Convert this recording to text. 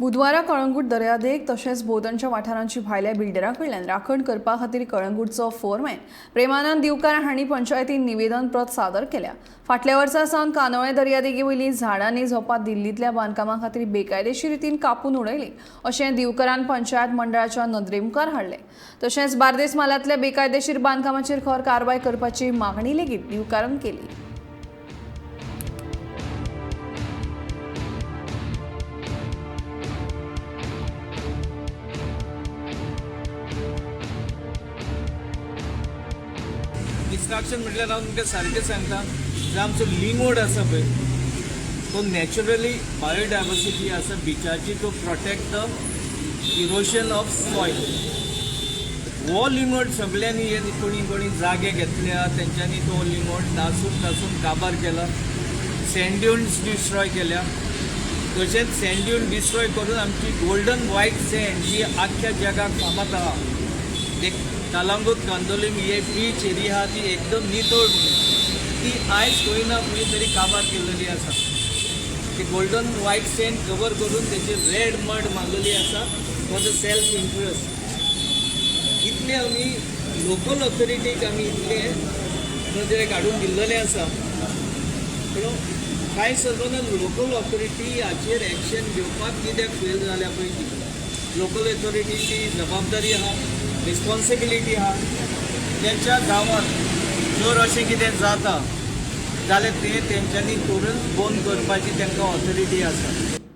बुधवारा कळंगूट दर्यादेग तशेंच भोंवतणच्या वाठारांची भायल्या बिल्डरां कडल्यान राखण करपा खातीर कळंगूटचो फोरमॅन प्रेमानंद दिवकार हांणी पंचायतीन निवेदन प्रत सादर केल्या. फाटल्या वर्सा सावन कांदोळे दर्यादेगे वयलीं झाडांनी झोपां दिल्लींतल्या बांदकामा खातीर बेकायदेशीर रितीन कापून उडयली अशें दिवकरान पंचायत मंडळाच्या नदरे मुखार हाडलें. तशेंच बार्देस म्हालांतल्या बेकायदेशीर बांदकामाचेर खर कारवाय करपाची मागणी लेगीत दिवकारान केली. डिस्ट्रक्शन म्हटल्यार हांव तुमकां सारकें सांगता, जे आमचो लिंगोड आसा पळय तो नॅचरली बायोडायवर्सिटी आसा बिचाची, to protect the erosion of soil. हो लिंगोड सगळ्यांनी हे कोणी कोणी जागे घेतल्या तेंच्यांनी तो लिंगोड तासून तासून काबार केला, सँड ड्युन्स डिस्ट्रॉय केल्या. तशेंच सँड ड्यून डिस्ट्रॉय करून आमची गोल्डन व्हायट सँड जी आख्ख्या जगाक फामाद आहा, एक कलंगूट कांदोलीम हे बीच एरिया आहा ती एकदम नितळ म्हणून ती आयज खंय ना खंय तरी काबार केल्लेली आसा. ती गोल्डन व्हायट सँड कवर करून तेचेर रेड मड मारलेली आसा फॉर the self interest. इतले आमी लोकल ऑथॉरिटीक आमी इतले नदरेक हाडून दिल्लेलें आसा, पूण कांय सगळ्यांना लोकल ऑथॉरिटी हाचेर एक्शन घेवपाक कित्याक फेल जाल्या पळय ती लोकल ऑथॉरिटीची जबाबदारी आहा, रिस्पॉन्सिबिलिटी आहा. तेंच्या गांवांत जर अशें कितें जाता जाल्यार तें तेंच्यांनी तुरंत बंद करपाची तांकां ऑथॉरिटी आसा.